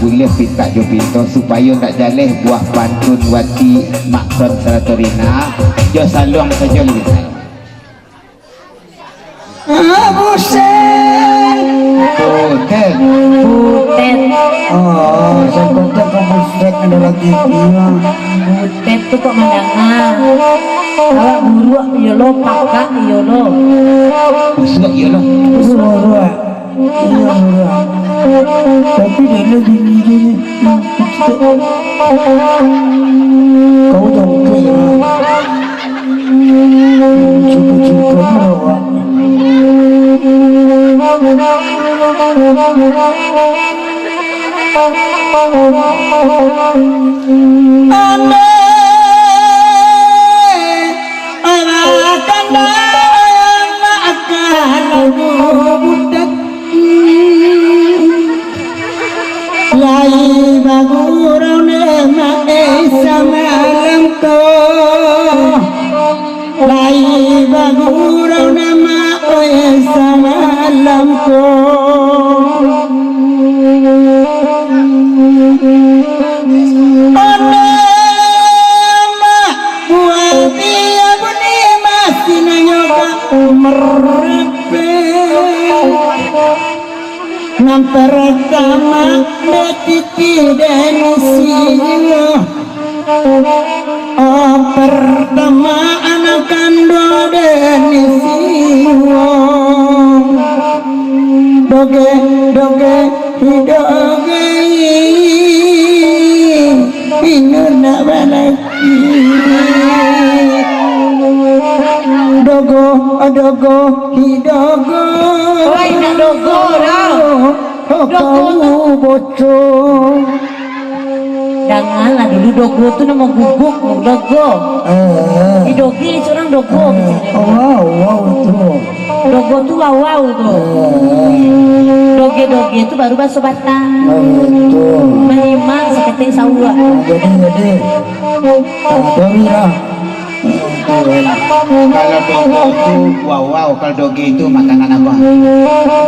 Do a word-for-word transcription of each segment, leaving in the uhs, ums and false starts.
Buliah pintak jo pinto, supayo ndak jaleh buah pantun wati makkon sarato rina, jo saluang sajo labiah baik. Ah, buset. Butet. Butet. Oh, sakotek kok buset ado lagi dia. Butet tu kok mandanga. Awak buruak iyo lo, pakak iyo lo. Busuak iyo lo. Buruak. Iyo, buruak. Tapi dia ni bini dia ni. Kau jangkrik lah. Cukup-cukup awak. Andai anak kandang makan lagu budak. Lai bagurau nama eh samalam ko. Lai bagurau nama eh samalam ko. Nama buah dia bunyi masih nanyo ka merepek. Nan pertama, Mbak Titi Denisiwo. Oh, pertama anak kandung Denisiwo. Doge, doge, hi doge. Pinu nak balaki. Dogo, dogo, hi dogo. Oi, nak dogo dah. Dogo tu. Kau bocor. Danganlah dulu, dogo tu namo guguk, dogo. Eh. Di doge surang dogo. Eh, oh, wow, wow, tu. Dogo tu wawau tu. Eh. Doge-doge tu baru baso batang. Oh, betul. Manimang saketek sauak. Jadi, jadi. Ah, dari lah. Kalau dogo tu wawau, kalau doge tu makanan apa?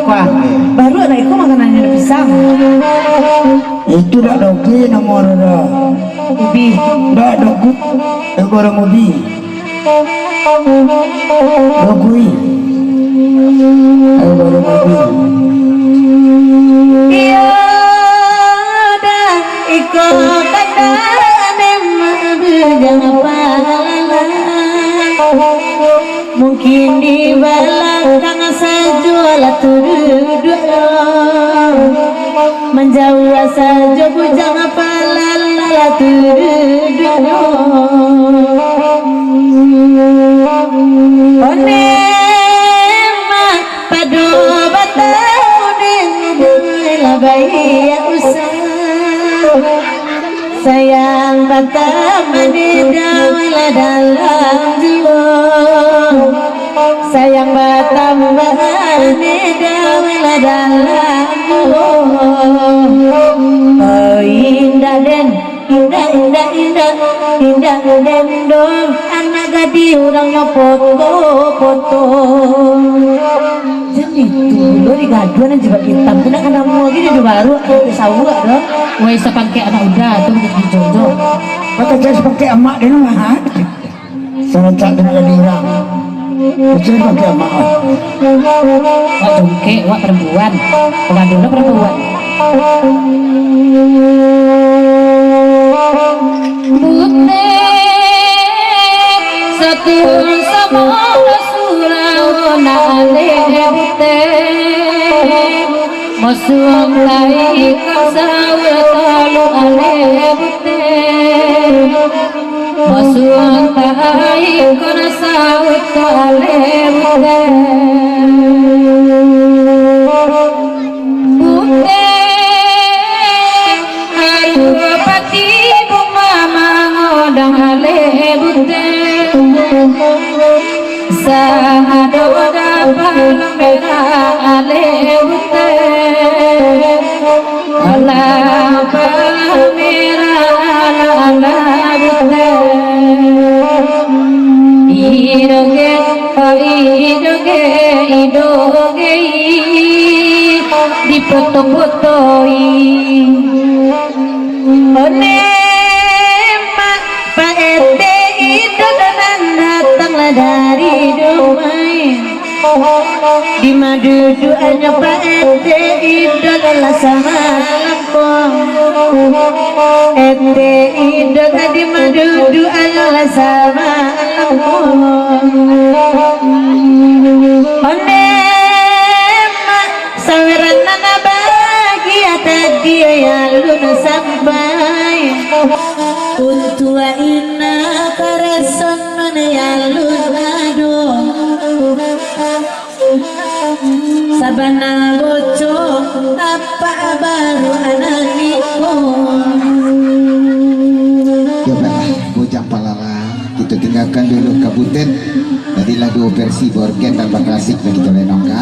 Wah, baru lah iko makanannyo pisang. Itu dak doge namo dah. Ubi. Dak doge. Iko dah ubi. Dogui. Ayo, baru mandi. Iyo dah, iko kata memang bujang pala. Mungkin di balakang sajo lah tu duduak. Manjauah sajo bujang pala lah tu duduak. One mah pado batamu dek dek lah baiak usah. Sayang batambah dek dek lah dalam jiwa. Sayang batambah dek dek lah dalam jiwa. Oh, indak den. Indak, indak, indak, indak den doh, anak gadih urangnyo poto-poto. Jan itu lo digaduah nan jilbab itam tu, nak ka namo lagi dek baru, anak sauak doh. Wai sapangkek anak uda tu, bukik dijojo. Bakajak sapangkek amak den mah. Sarancak dengan lagi urang. Kecil pakai maaf. Wak jongkek, wak perempuan. Pengadu lah perempuan. Buteh satu sama surau nak alih buteh. Masuang tai ka sawah talu aleh buteh. Masuang tai ka sawah talu aleh buteh. Buteh haru pati bunga mangodang aleh buteh. Sahado dapah merah aleh buteh. Alah merah alah buteh. Idoge, idoge, idoge. dipoto-potoi. One mak, Pak Ete Ido nan datanglah dari Dumai. Di ma duduaknyo Pak Ete Ido lah samalam ko. Ete Ido tadi ma duduaknyo lah samalam ko. One mak, saweran nan bahagia tadi alun sampai. Untuak ina karesonan alun ado. Sabana bocok, apak baru anak niko. Yo, baiklah, Bujang Palala, kita tinggalkan dulu kabuten. Tadilah duo versi bergen dan berklasik yang kita lenongkan.